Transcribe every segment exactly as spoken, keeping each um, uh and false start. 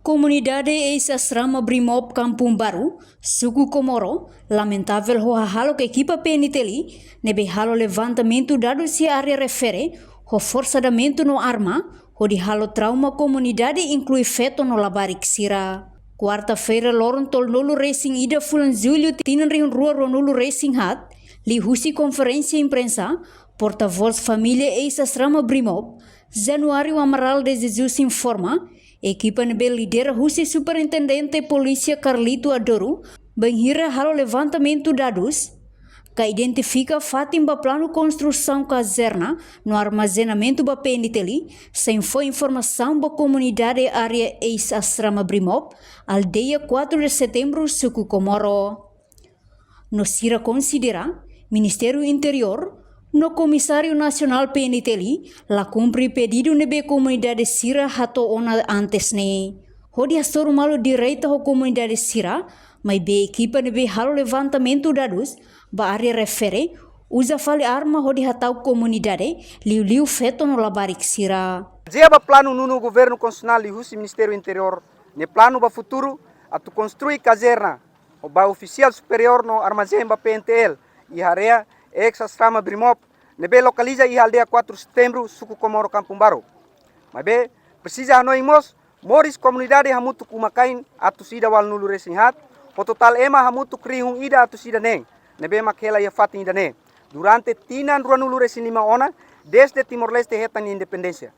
Komunidade eis-asrama Brimob Kampung Baru, suku Komoro, lamentavel ho hahalok ekipa P N T L ne'ebé halo levantamentu dadus iha área refere ho forsadamentu no arma, hodi halo trauma komunidade, inklui feto no labarik sira. Kuarta-feira, loron tolunulu resin ida fulan Jullu tinan rihun rua ruanulu resin haat, liuhusi konferénsia imprensa, portavós família eis-asrama Brimob, Januário Amaral de Jesus, informa, ekipa ne'ebé lidera husi Superintendente Polísia Carlito Adoro, bainhira halo levantamentu dadus, ka identifika fatin ba planu konstrusaun kazerna no armazenamentu ba P N T L, sein fó informasaun ba komunidade área eis-asrama Brimob, aldeia quatro de Setembro, suku Komoro. No sira konsidera, Ministériu Interiór no Komisáriu Nasionál P N T L la kumpre pedidu ne'ebé komunidade sira hato'o ona antes ne'e, hodi hasoru malu direta ho komunidade sira, maibé ekipa ne'ebé halo levantamentu dadus ba área refere, uza fali arma hodi hata'uk komunidade, liuliu feto no labarik sira. Bazeia ba planu nonu Governu Konstitusionál liuhusi Ministériu Interiór nia planu ba futuru, atu konstrui kazerna ba ofisiál superiór no armazén ba P N T L iha área eis-asrama Brimob, ne'ebé lokaliza iha aldeia quatro Setembro, suku Komoro, Kampung Baru. Maibé, presiza hanoin mós, moris komunidade hamutuk uma-kain atus ida ualunulu resin haat, ho totál ema hamutuk rihun ida atus ida neen, ne'ebé mak hela iha fatin ida-ne'e, durante tinan ruanulu resin lima ona, dezde Timor-Leste hetan independénsia.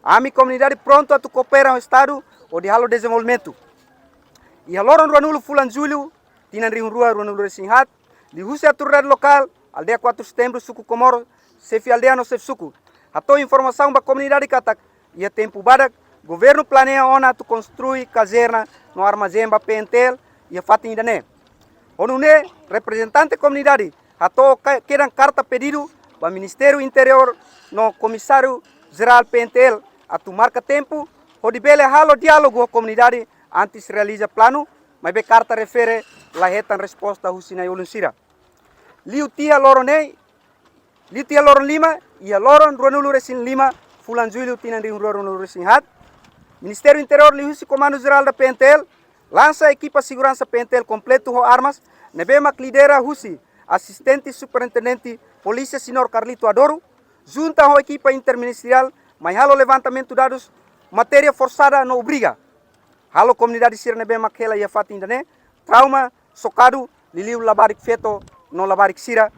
Ami komunidade prontu atu koopera ho Estadu hodi halo dezenvolvimentu. Iha loron ruanulu fulan Jullu, tinan rihun rua ruanulu resin haat, liuhusi autoridade lokál, aldeia quatro Setembro, suku Komoro, xefe aldeia no xefe suku, hato'o informasaun ba komunidade katak, iha tempu badak, governu planeia ona atu konstrui kazerna no armazén ba P N T L iha fatin ida-ne'e. Ho nune'e, reprezentante komunidade hato'o ka-, kedan karta pedidu ba Ministériu Interiór no Komisáriu Jerál P N T L atu marka tempu hodi bele halo diálogu ho komunidade antes realiza planu, maibé karta refere la hetan resposta husi na'i-ulun sira. Liu tiha loron ne'e, liu tiha loron lima, iha loron ruanulu resin lima fulan Jullu tinan rihun rua ruanulu resin haat, Ministériu Interiór liuhusi Komandu Jerál da P N T L lansa ekipa seguransa P N T L kompletu ho armas, ne'ebé mak lidera husi Asistente Superintendente Polísia Señór Carlito Adoro, junta ho ekipa interministeriál, mai halo levantamentu dadus, matéria forsada no obriga. Halo komunidade sira ne'ebé mak hela iha fatin ida-ne'e trauma, sokadu, liuliu labarik feto no labarik sira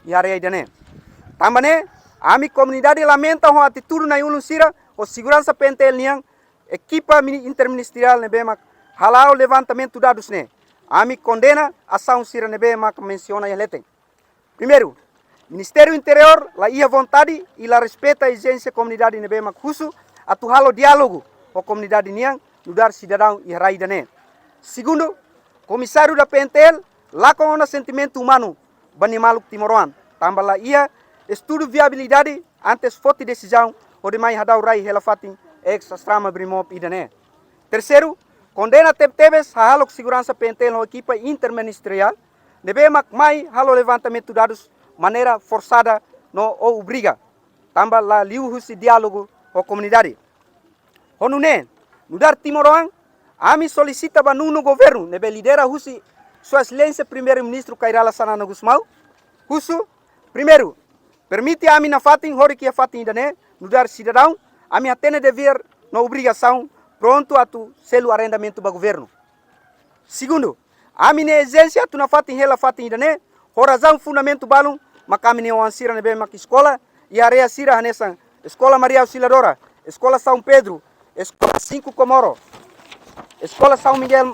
iha área ida-ne'e. Tanba ne'e, ami komunidade lamenta ho atitude na'i-ulun sira ho seguransa P N T L nian, ekipa mini-, interministeriál ne'ebé mak hala'o levantamentu dadus ne'e. Ami kondena asaun sira ne'ebé mak mensiona iha leten. Primeiru, Ministériu Interiór la iha vontade i la respeita ezijénsia komunidade ne'ebé mak husu atu halo diálogu ho komunidade nian nu'udar sidadaun iha rai ida-ne'e. Segundu, Komisáriu da P N T L lakon ona sentimentu umanu ba nia maluk timoroan, tanba la iha estudu viabilidade antes foti desizaun hodi mai hadau rai hela fatin eis-asrama Brimob ida-ne'e. Terseiru, kondena tebetebes hahalok seguransa P N T L ho ekipa interministeriál ne'ebé mak mai halo levantamentu dadus maneira forsada no obriga, tanba la liuhusi diálogu ho komunidade. Ho nune'e, nu'udar timoroan, ami solisita ba nonu governu ne'ebé lidera husi Sua Exelénsia Primeiru-Ministru Kay Rala Xanana Gusmão, husu, primeiru, permite ami nafatin horik iha fatin ida-ne'e, nu'udar sidadaun, ami hatene devér no obrigasaun, prontu atu selu arrendamentu ba governu. Segundu, ami-nia ezijénsia atu nafatin hela fatin ida-ne'e, ho razaun fundamentu balun, mak ami-nia oan sira ne'ebé mak eskola iha área sira hanesan Eskola Maria Auxiliadora, Eskola São Pedro, Eskola Cinco Comoro, Eskola São Miguel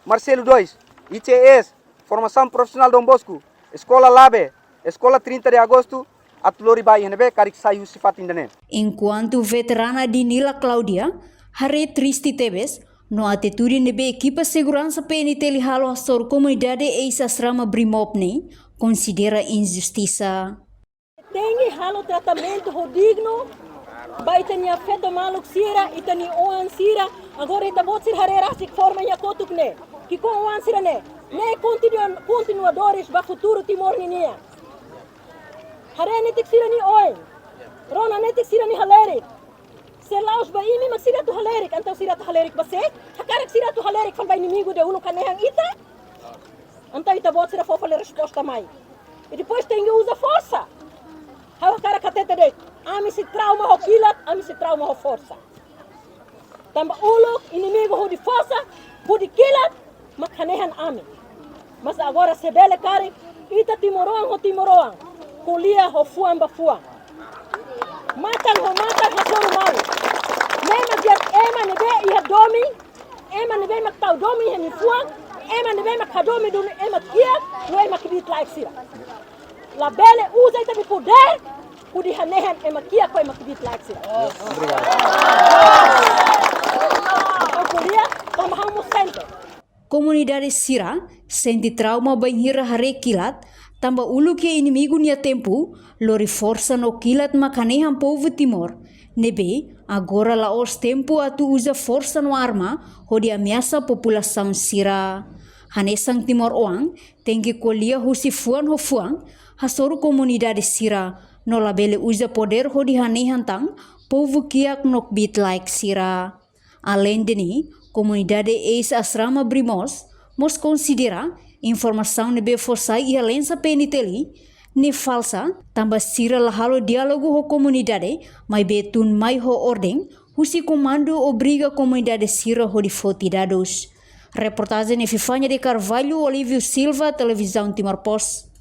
Marcelo dois, I C S, Formasaun Profisionál Dom Bosco, Eskola Labe, Eskola trinta de Agosto, atu lori ba iha ne'ebé karik sai husi fatin ida-ne'e. Enkuantu veterana Dinila Claudia haree triste tebes no atitude ne'ebé ekipa seguransa P N T L halo hasoru komunidade eis-asrama Brimob ne'e, konsidera injustisa. Tenke halo tratamentu ho dignu ba ita-nia feto maluk sira, ita-nia oan sira. Agora ita-boot sira haree rasik forma iha kotuk ne'e. Ki'ikoan oan sira ne'e? Ne'e kontinua-, kontinuadores ba futuru Timor ninian. Haree netik sira-nia oin. Rona netik sira-nia halerik. Se halerik, entaun sira atu halerik ba sé? Hakarak sira atu halerik fali ba inimigu ida uluk hanehan ita? Entaun ita-boot sira fó fali resposta mai. I depois tenke uza forsa. Ha'u hakarak hatete de'it, ami sei trauma ho kilat, ami sei trauma ho forsa. Tanba uluk inimigu hodi forsa, hodi kilat, mak hanehan ami. Mas agora se bele karik, ita timoroan ho timoroan, ko'alia ho fuan ba fuan, matan ho matan hasoru malu. Ne'e mak di'ak, ema ne'ebé iha domin, ema ne'ebé mak tau domin iha nia fuan, ema ne'ebé mak hadomi duni ema kiak no ema kbiit-laek sira. Labele uza ita-nia podér hodi hanehan ema kiak ho ema kbiit-laek sira. Ha'u ko'alia, tanba ha'u mós sente. Komunidade sira sente trauma bainhira haree kilat, tanba uluk iha inimigu nia tempu, lori forsa no kilat mak hanehan povu Timor. Ne'ebé, agora la'ós tempu atu uza forsa no arma hodi ameasa populasaun sira. Hanesan timoroan, tenke ko'alia husi fuan ho fuan, hasoru komunidade sira, no labele uza podér hodi hanehan tan povu kiak no kbiit-laek sira. Aleinde ne'e, komunidade eis-asrama Brimoos mós konsidera informasaun ne'ebé fó sai iha Lensa P N T L ne'e falsa, tanba sira la halo diálogu ho komunidade, maibé tun mai ho orden husi komandu obriga komunidade sira hodi foti dadus. Reportajen Epifania de Carvalho, Olívio Silva, Televizaun Timor Post.